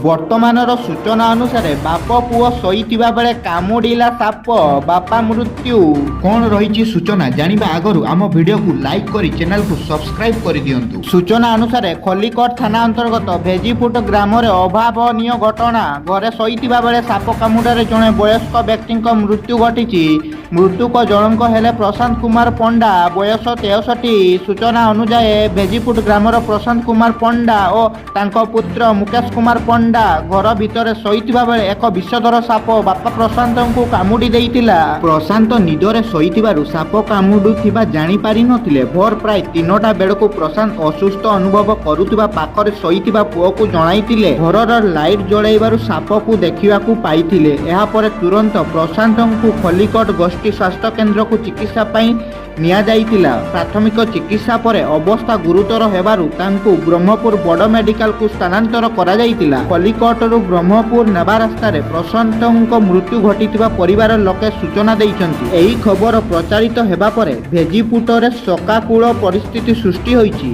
ବର୍ତ୍ତମାନର ସୂଚନା ଅନୁସାରେ ବାପ ପୁଅ ଶୋଇଥିବା ବେଳେ କାମୁଡ଼ିଲା ସାପ, ବାପା ମୃତ୍ୟୁ। କ'ଣ ରହିଛି ସୂଚନା ଜାଣିବା ଆଗରୁ ଆମ ଭିଡ଼ିଓକୁ ଲାଇକ୍ କରି ଚ୍ୟାନେଲକୁ ସବସ୍କ୍ରାଇବ୍ କରିଦିଅନ୍ତୁ। ସୂଚନା ଅନୁସାରେ ଖଲିକୋଟ ଥାନା ଅନ୍ତର୍ଗତ ଭେଜିପୁଟ ଗ୍ରାମରେ ଅଭାବନୀୟ ଘଟଣା। ଘରେ ଶୋଇଥିବା ବେଳେ ସାପ କାମୁଡ଼ାରେ ଜଣେ ବୟସ୍କ ବ୍ୟକ୍ତିଙ୍କ ମୃତ୍ୟୁ ଘଟିଛି। ମୃତକ ଜଣଙ୍କ ହେଲେ ପ୍ରଶାନ୍ତ କୁମାର ପଣ୍ଡା, ବୟସ 63। ସୂଚନା ଅନୁଯାୟୀ ଭେଜିପୁଟ ଗ୍ରାମର ପ୍ରଶାନ୍ତ କୁମାର ପଣ୍ଡା ଓ ତାଙ୍କ ପୁତ୍ର ମୁକେଶ କୁମାର ପଣ୍ଡା ଘର ଭିତରେ ଶୋଇଥିବା ବେଳେ ଏକ ବିଷଧର ସାପ ବାପା ପ୍ରଶାନ୍ତଙ୍କୁ କାମୁଡ଼ି ଦେଇଥିଲା। ପ୍ରଶାନ୍ତ ନିଦରେ ଶୋଇଥିବାରୁ ସାପ କାମୁଡ଼ୁଥିବା ଜାଣିପାରି ନଥିଲେ। ଭୋର ପ୍ରାୟ 3ଟା ବେଳକୁ ପ୍ରଶାନ୍ତ ଅସୁସ୍ଥ ଅନୁଭବ କରୁଥିବା ପାଖରେ ଶୋଇଥିବା ପୁଅକୁ ଜଣାଇଥିଲେ। ଘରର ଲାଇଟ୍ ଜଳାଇବାରୁ ସାପକୁ ଦେଖିବାକୁ ପାଇଥିଲେ। ଏହାପରେ ତୁରନ୍ତ ପ୍ରଶାନ୍ତଙ୍କୁ ଖଲିକୋଟ ଗୋଷ୍ଠୀ ସ୍ୱାସ୍ଥ୍ୟ କେନ୍ଦ୍ରକୁ ଚିକିତ୍ସା ପାଇଁ ନିଆଯାଇଥିଲା। ପ୍ରାଥମିକ ଚିକିତ୍ସା ପରେ ଅବସ୍ଥା ଗୁରୁତର ହେବାରୁ ତାଙ୍କୁ ବ୍ରହ୍ମପୁର ବଡ଼ ମେଡିକାଲକୁ ସ୍ଥାନାନ୍ତର କରାଯାଇଥିଲା। ଖଲିକୋଟରୁ ବ୍ରହ୍ମପୁର ନେବା ରାସ୍ତାରେ ପ୍ରଶାନ୍ତଙ୍କ ମୃତ୍ୟୁ ଘଟିଥିବା ପରିବାର ଲୋକେ ସୂଚନା ଦେଇଛନ୍ତି। ଏହି ଖବର ପ୍ରଚାରିତ ହେବା ପରେ ଭେଜିପୁଟରେ ଶୋକାକୁଳ ପରିସ୍ଥିତି ସୃଷ୍ଟି ହୋଇଛି।